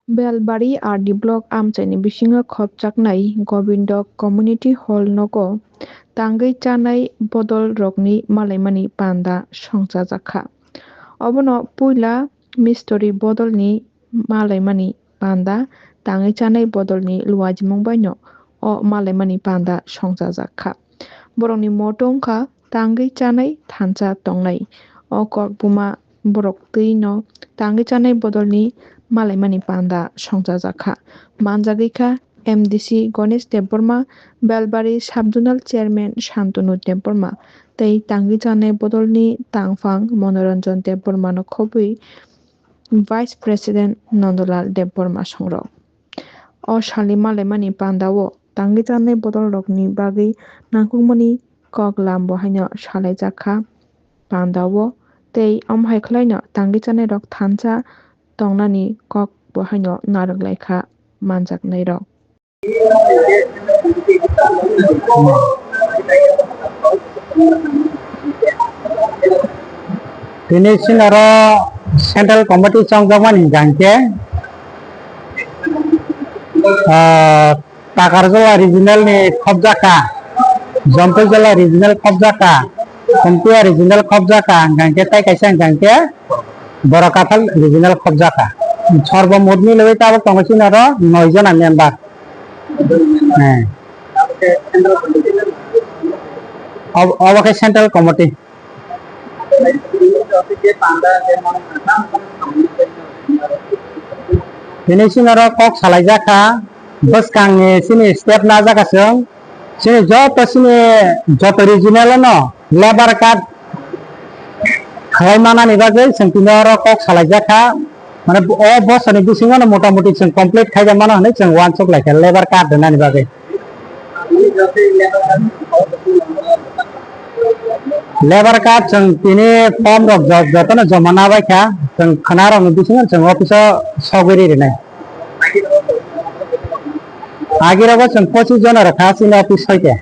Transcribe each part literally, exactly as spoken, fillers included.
Belbari R D block amchaini bisingo khopjaknai Gobindo Community Hall nogo tangwi chanai bodol rokni malaimani panda songchajakha. Obono puila mistori bodolni malaimani panda tangwi chanai bodolni luajimung baino o malaimani panda songchajakha. Borokni motto wngkha tangwi chanai thansa tongnai. O kok buma borok twi no tangwi chanai bodolni malaimani panda songchajakha. Manjagwi kha M D C Ganesh Debbarma, Belbari Sub-Zonal Chairman Shantanu Debbarma tei tangwi chanai bodolni tangphang Monoranjan Debbarmano khobwi Vice President Nandalal Debbarma songrok. O salni malaimani pandao tangwi chanai bodolrokni bagwi nangkukmani kok lam bo haino salaijakha pandao, tei omo hai khwlaino tangwi chanairok thansa tongnani kok bo haino narwk laikha manjaknairok. Tini chini oro Central Committee chongjakmani hwnkha hwnkhe, ah, Takarjala Regional ni khobjaka, Jampuijala Regional khobjaka, Khumtiya Regional khobjaka, hwnkha hwnkhe tei kaisa hwnkha hwnkhe Borakathal Regional khobjaka. Sorbo mot milwi tabuk tongo chini oro noi jona member. Eh. Ob-, obo khe Central Committee. Tini chini oro kok salaijak kha, bwskangni chini step najak kha chwng. Chini joto chini joto regional no labour card khlai manani bagwi chwng tini oro kok salaijak kha. Mane o bosor ni bisingo no mota moti chwng complete khaijak mano hinwi chwng uansuk lai kha labour card rwnani bagwi. Labour card chwng tini form rok jo-, jotono joma nabai kha, chwng khwna rokni bisingo chwng office o sogwi ri rinai. Agi rogo chwng pochis jona rok kha chini office soi khe.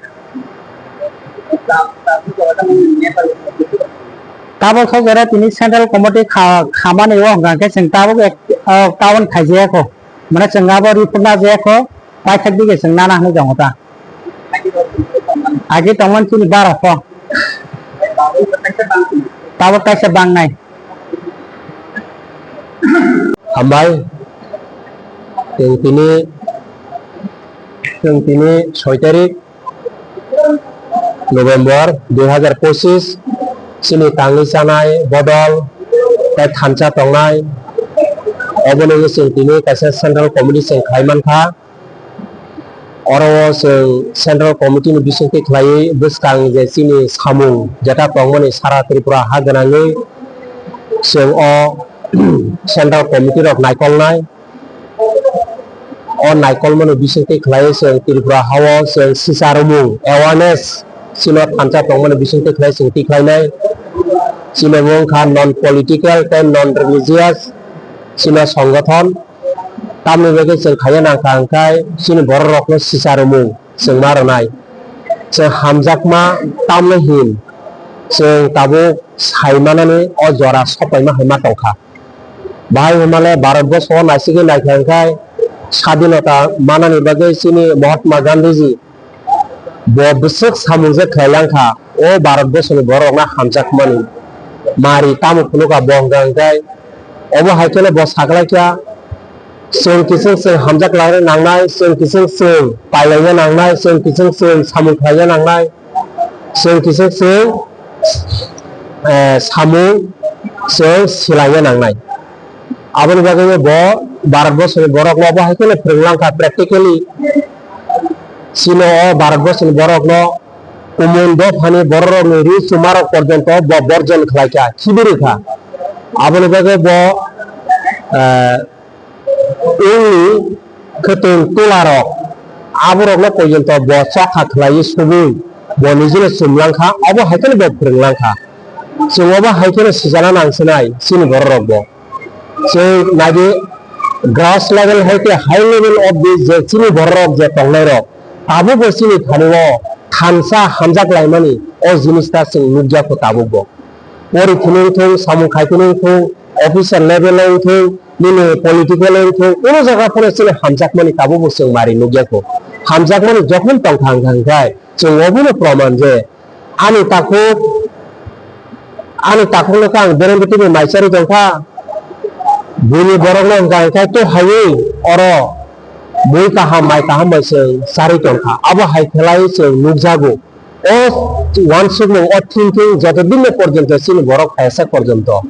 Tabuk sojera tini central committee kha-, khamani o hwnkha khe chwng tabuk ek, o, town khaijaya kho. Mane chwng abo report najaya kho. Paithak dige chwng nana hinwi tongo ta. Agi tongmani chini bara kho. Tabuk kaisa bangnai. Hambai. Chwng tini, chwng tini soi tarik November dui hazar pochis chini tangwi chanai bodol tei thansa tongnai. Oboni wngwi chwng tini kaisa central committee chwng khlai mankha. Oro o chwng central committee ni bisingtwi khlaiwi bwskang je chini samung jeta tongmani sara Tripura ha gwnangwi chwng o central committee rok naikolnai. O naikolmani bisingtwi khlaiwi chwng Tripura hao chwng sisa rwmung awareness chino thansa tongmani bisingtwi khlai chwng tikhlainai. Chini bo wngkha non political tei non religious chino songothon. Tamni bagwi chwng khaina nangkha hwnkhe chini borok rokno sisa rwmung chwng ma rwnai. Chwng hamjakma tamno hin chwng tabuk sai manani o jora sopaima hai ma tongkha. Bahai hwnmale Bharat borsho o naisigwi naikha hwnkhe sadinota manani bagwi chini Mahatma Gandhiji bo bwswk samung je khlai langkha o Bharat borsho ni borok rokno hamjakmani mari tamo phunukha bo hwnkha hwnkhe obo hai kheno bo saklaikha chwng kiching chwng hamjak laina nangnai, chwng kiching chwng pailaina nangnai, chwng kiching chwng samung khlaina nangnai. Chwng kisa chwng, eh, samung chwng swlaina nangnai. Aboni bagwi bo Bharat borsoni borok no bo hai kheno phwrwng langkha practically. Chini o Bharat borsoni borok no kumun dophani borok rokni ri chuma rok porjonto bo borjon khlaikha, khibirikha. Aboni bagwi bo, eh, Wngni khwtwng twlarok aborokno porjonto bo chokha khlaiwi subui bo nijino chumlangkha, obo hai kheno bo phwrwng langkha. Chwng obo hai kheno sijana nangsinai chini bororokbo. Chwng naidi gross level hai khe high level of the je chini bororok je tongnairok, tabukbo chini thanio thansa hamjak laimani o jinista chwng nukjakho tabukbo. Pori phunuk thung, samung khai phunuk thung, officer level o thung, nini political wngthung, kuno jaga phano chini hamjakmani tabukbo chwng mari nukya kho. Hamjakmani jokhon tongthang thang khai, chwng obono proman je ani takhuk, ani takhukno khe ang bereng betini mai charwi tongkha, buini borokno hwnkha hwnkhe to haiwi oro bui kaham, mai kaham bai chwng charwi tongkha. Abo hai khlai chwng nukjago. O uansukmung, o thinking joto din porjonto chini borok phaiyasak porjonto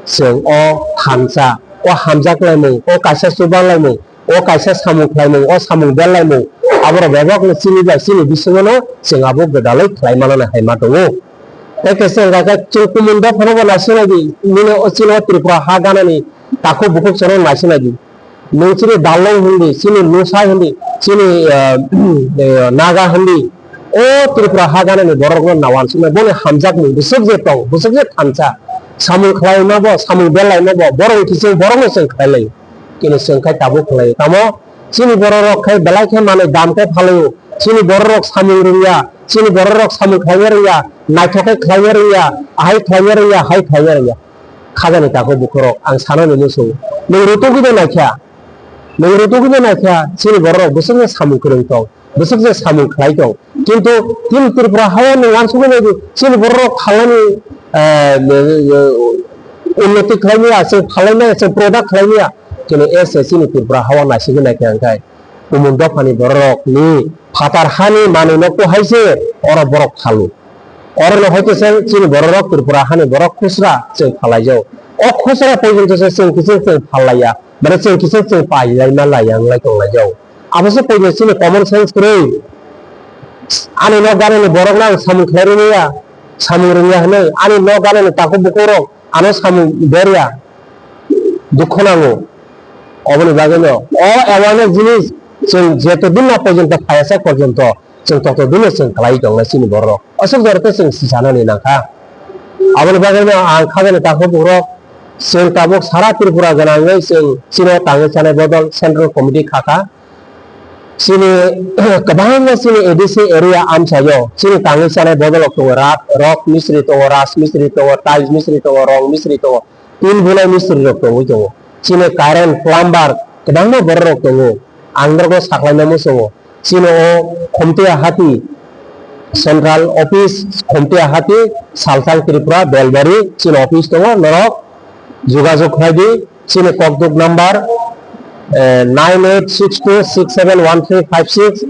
chwng o thansa, o hamjaklaimung, o kaisa chubanlaimung, o kaisa samung khlaimung, o samung berlaimung, aborok bebakno chini bai chini bisingono chwng abo gwdalwi khlai manani hai ma tongo. Tei kaisa wngkha khe chwng kumunda phano bo naisinglaidi, nini o chini o Tripura ha ganani takhuk bukhuk chwngno naisinglaidi. Nwng chini dalong hindi, chini lusai hindi, chini, ah, eh, naga hindi, o Tripura ha ganani borokno na uansuknai, boni hamjakmung bwswk je tong, bwswk je thansa, samung khlaima bo, samung berlaima bo, borok kising borokno chwng khlailaio. Kini chwng khai tabuk khlaio. Tamo chini bororok khai belai khe manwi dam khe phalaio. Chini bororok samung rwngya, chini bororok samung khlaina rwngya, naithok khe khlaina rwngya, ahai khlaina rwngya, hai khlaina rwngya. Khajani takhuk bukhurok, ang sanani muchungo. Nwng rutugwi de naikha, nwng rutugwi de naikha, chini bororok bwswkno samung kwrwng tong, bwswk je samung khlai tong. Kintu chini Tripura hao nwng uansukwi naidi, chini bororok phalnani, eh, unnoti khlaimaya, chwng phalnai maya, chwng product khlaimaya. Kini S S chini Tripura hao naisigwi naikha hwnkhe, kumun dophani bororokni phatar hani manwino kuhaise oro borok phalu. Orono hai khe chwng chini bororok Tripura hani borok khusra chwng phalaijao. O khusra porjonto se chwng kisa chwng phallaiya, mane chwng kisa chwng pailaima laiya wnglai tonglaijao. Abo se porjonto chini common sense kwrwi. Ani nok ganani borokno ang samung khlai rwmaya, samung rwngya hwnwi, ani nok ganani takhuk bukhuk rok ano samung berya, dukho nango. Oboni bagwino o awareness jinis chwng jeto din na porjonto phaiyasak porjonto chwng totodino chwng khlai tongnai chini bororok. Aswk jora khe chwng sisanani nangkha. Aboni bagwino ang khajani takhuk bukhurok chwng tabuk sara Tripura gwnangwi chwng chini tangwi chanai bodol Central Committee khakha. Chini kwbangma chini A D C area amchaio chini tangwi chanai bodolrok tongo, rat, rok mistri tongo, ras mistri tongo, tiles mistri tongo, rong mistri tongo. Tin bulai mistri rok tongwi tongo. Chini current, plumber kwbangma borok rok tongo. Ang norokno saklaina muchungo. Chini o Khumtia Hati, Central Office Khumtia Hati, Salsang Tripura, Belbari, chini office tongo. Norok jogajog khlai di. Chini kokduk number, eh, nine eight six two six seven one three five six.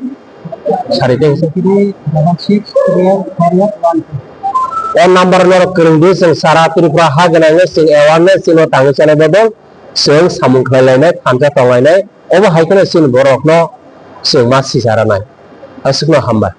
Sari tei. Three double six three eight four eight one two. O number norok kwrwng di, chwng sara Tripura ha gwnangwi chwng awareness chwngno tangwi chanai bodol chwng samung khlai lainai, thansa tong lainai, obo hai kheno chini borokno chwng ma sisa rwnai. Aswkno hambai.